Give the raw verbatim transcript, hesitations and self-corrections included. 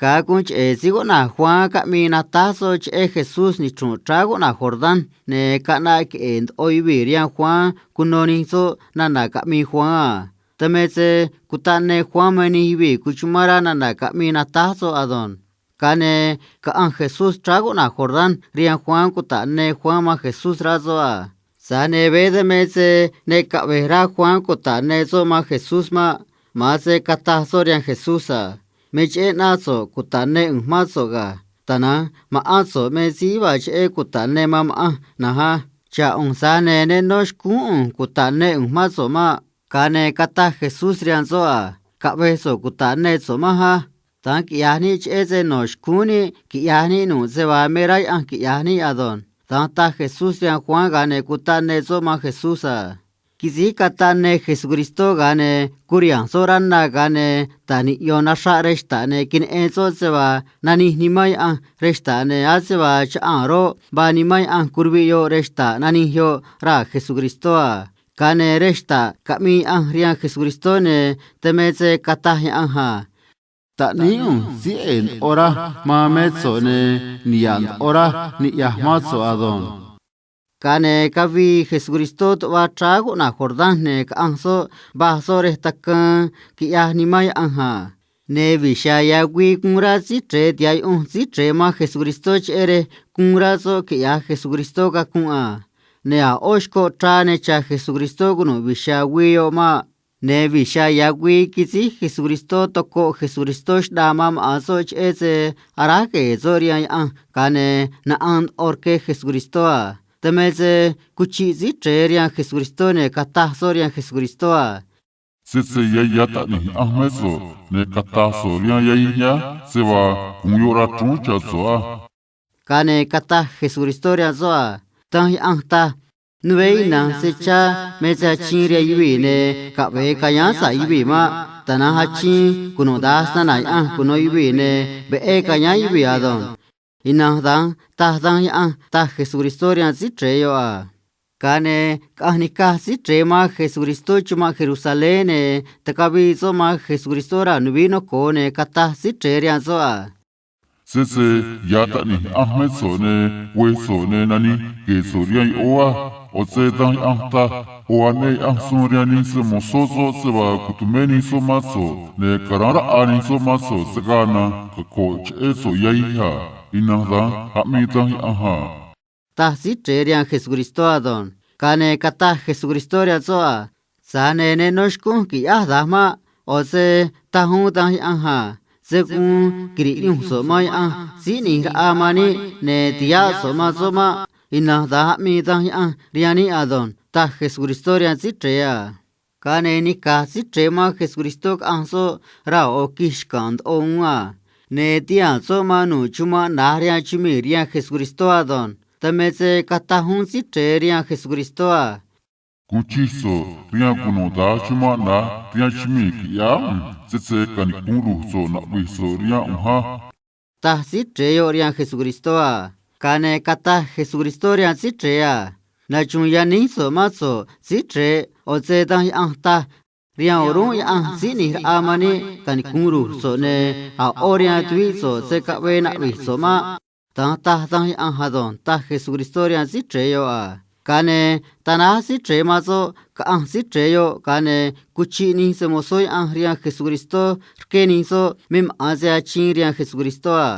Ga̱a guun cheꞌe̱ síí cuꞌna̱j Juan caꞌmii natáj soꞌ cheꞌé Jesús nichru̱nꞌ chráá cuꞌna̱j Jordán, ne̱ caꞌnaꞌ queꞌe̱e̱ ndoꞌo yuvii̱ rihaan Juan cuno nij soꞌ nana̱ caꞌmii Juan a. Dan me se cutaꞌ ne Juan man nij yuvii̱ cuchumán rá nana̱ caꞌmii natáj soꞌ ado̱nj. Ga̱a ne̱ caꞌanj Jesús chráá cuꞌna̱j Jordán rihaan Juan cutaꞌ ne Juan man Jesús, rá soꞌ a. Tza̱j ne̱ veé dan me se ne caꞌve̱j rá Juan cuta̱ꞌ ne soꞌ man Jesús maꞌ. Ma̱an se cataj soꞌ rihaan Jesús a: ―Me cheꞌé ꞌnáꞌ so̱ꞌ cuta̱ꞌ ne ꞌu̱nj mán so̱ꞌ ga̱. Tana̱nj ma̱ꞌán so̱ꞌ me síí vaa cheꞌé cuta̱ꞌ ne man ma̱ꞌanj na̱nj á. Xa̱ꞌ ꞌu̱nj, tza̱j ne̱ ne nó xcúún ꞌu̱nj cuta̱ꞌ ne ꞌu̱nj mán so̱ꞌ maꞌ. Ga̱a ne̱ cataj Jesús rihaan soꞌ a: ―Caꞌvej so̱ꞌ cuta̱ꞌ ne so̱ꞌ manj á. Da̱nj quiꞌya̱j níꞌ cheꞌé se no̱ xcúún níꞌ quiꞌya̱j níꞌ nu̱ꞌ se vaa me rá Yaꞌanj quiꞌya̱j níꞌ ado̱nj. Da̱nj taj Jesús rihaan Juan, ga̱a ne̱ cutaꞌ ne soꞌ man Jesús a. Quisíj cataꞌ ne Jesucristó, ga̱a ne̱ curiha̱nj soꞌ rá na, ga̱a ne̱ ta̱j niꞌyo̱n naxraꞌ rej xta̱ꞌ, ne̱ queneꞌen soꞌ se vaa nanij Nimán Yaꞌanj rej xta̱ꞌ, ne̱ ase vaa chaꞌaa̱n roꞌ, vaa Nimán Yaꞌanj curuviꞌ yoꞌ rej xta̱ꞌ nanij yoꞌ raa̱ Jesucristó a. Ga̱a ne̱ rej xta̱ꞌ caꞌmii Yaꞌanj rihaan Jesucristó, ne̱ dan me se cataj Yaꞌanj a: ―Taꞌníí ꞌu̱nj síí ꞌe̱e̱ ndoꞌo raj man mé so̱ꞌ, ne̱ niha̱ꞌ ndoꞌo raj niꞌya̱j mán so̱ꞌ ado̱nj. Ga̱a ne̱ cavii Jesucristó tuꞌva chráá cuꞌna̱j Jordán, ne̱ caꞌanj soꞌ, va̱j soꞌ rej tacaan, quiꞌyaj Nimán Yaꞌanj a. Ne̱ vi̱j xa̱a̱ ya̱ güii guun rá Síí Chre̱e tiha̱ꞌ yuꞌunj Síí Chre̱e man Jesucristó cheꞌé rej guun rá soꞌ quiꞌya̱j Jesucristó cacunꞌ a. Ne̱ a̱ ꞌó xcoꞌ chraꞌ ne cha̱ Jesucristó cunu̱ꞌ vi̱j xa̱a̱ güii yoꞌ maꞌ. Ne̱ vi̱j xa̱a̱ ya̱ güii quisíj Jesucristó tocoꞌ Jesucristó xꞌnaa man maꞌa̱n soꞌ cheꞌé se aráj gue̱e̱ soꞌ rihaan Yaꞌanj, ga̱a ne̱ naꞌaan ndoꞌo rque Jesucristó a. Dan me se cuchiꞌ Síí Chre̱e rihaan Jesucristó, ne̱ cataj soꞌ rihaan Jesucristó a: ―Sese ya̱ ya̱ Taꞌni̱j Yaꞌanj mé so̱ꞌ, ne̱ cata̱j so̱ꞌ rihaan yahij nihánj se vaa gu̱un yoꞌ rachrúún cha̱ so̱ꞌ á. Ga̱a ne̱ cataj Jesucristó rihaan soꞌ a: ―Danj Yaꞌanj taj: Nuveé ina̱nj se chá me se achiin rihaan yuvii̱, ne̱ caꞌve̱e ca̱yáán sa̱ꞌ yuvii̱ maꞌ. Tana̱nj achiin cunuda̱nj snana̱ Yaꞌanj cuno̱ yuvii̱, ne̱ veꞌé ca̱yáán yuvii̱ ado̱nj. Ina̱nj da̱nj taj Danj Yaꞌanj ―taj Jesucristó rihaan Síí Chre̱e yoꞌ a. Ga̱a ne̱ caꞌanj nica̱j Síí Chre̱e man Jesucristó chumanꞌ Jerusalén, ne̱ tacavii soꞌ man Jesucristó raa̱ nuvií noco̱o, ne̱ cataj Síí Chre̱e rihaan soꞌ a: ―Sese ya̱ Taꞌni̱j Yaꞌanj mé so̱ꞌ, ne̱ güe̱j so̱ꞌ, ne̱ nanij gue̱e̱ so̱ꞌ rihaan yoꞌóó á. ꞌO̱ se Danj Yaꞌanj taj: ꞌO̱ aneꞌ Yaꞌanj suun rihaan nij se‑mo̱zó soꞌ se vaa cu̱tumé nij soꞌ mán so̱ꞌ, ne̱ caráán raꞌa nij soꞌ mán so̱ꞌ se gaa na̱nj caco̱ꞌ cheꞌé so̱ꞌ yahij a. Ina̱nj da̱nj aꞌmii Danj Yaꞌanj a ―taj Síí Chre̱e rihaan Jesucristó ado̱nj. Ga̱a ne̱ cataj Jesucristó rihaan soꞌ a: ―Tza̱j ne̱ ne nó xcúnj qui̱ꞌyáj da̱j maꞌ. ꞌO̱ se taj uún Danj Yaꞌanj a: Se̱ guun quiri̱ꞌyunj so̱ꞌ man Yaꞌanj Síí ꞌNi̱j Raꞌa man níꞌ, ne̱ ti̱háꞌ so̱ꞌ man soꞌ maꞌ. Ina̱nj da̱nj aꞌmii Danj Yaꞌanj rihaan níꞌ ado̱nj ―taj Jesucristó rihaan Síí Chre̱e a. Ga̱a ne̱ nica̱j Síí Chre̱e man Jesucristó caꞌanj soꞌ raa̱ ꞌo̱ quij xca̱a̱n ndoꞌo uún a. Ne̱ tihaa̱n soꞌ man nu̱ꞌ chumanꞌ na̱j rihaan chumii̱ rihaan Jesucristó ado̱nj. Dan me se cataj uún Síí Chre̱e rihaan Jesucristó a: ―Gu̱un chij so̱ꞌ rihaan cunuda̱nj chumanꞌ na̱j rihaan chumii̱ qui̱ꞌyáá ꞌu̱nj, sese canicu̱nꞌ ru̱j so̱ꞌ naꞌvi̱j so̱ꞌ rihaan ꞌu̱nj á ―taj Síí Chre̱e yoꞌ rihaan Jesucristó a. Ga̱a ne̱ cataj Jesucristó rihaan Síí Chre̱e a: ―Nachu̱u̱n yaníj so̱ꞌ mán so̱ꞌ, Síí Chre̱e. ꞌO̱ se Danj Yaꞌanj taj: Rihaan o̱rúnꞌ Yaꞌanj Síí ꞌNi̱j Raꞌa man níꞌ canicu̱nꞌ ru̱j so̱ꞌ, ne̱ a̱ ꞌó rihaan tuvíꞌ so̱ꞌ se̱ caꞌvee naꞌvi̱j so̱ꞌ maꞌ. Da̱nj taj Danj Yaꞌanj ado̱nj ―taj Jesucristó rihaan Síí Chre̱e yoꞌ a. Ga̱a ne̱ tanáj Síí Chre̱e man soꞌ caꞌanj Síí Chre̱e yoꞌ, ga̱a ne̱ cuchiꞌ nij se‑mo̱zó Yaꞌanj rihaan Jesucristó rqué nij soꞌ me maꞌa̱n se achiin rihaan Jesucristó a.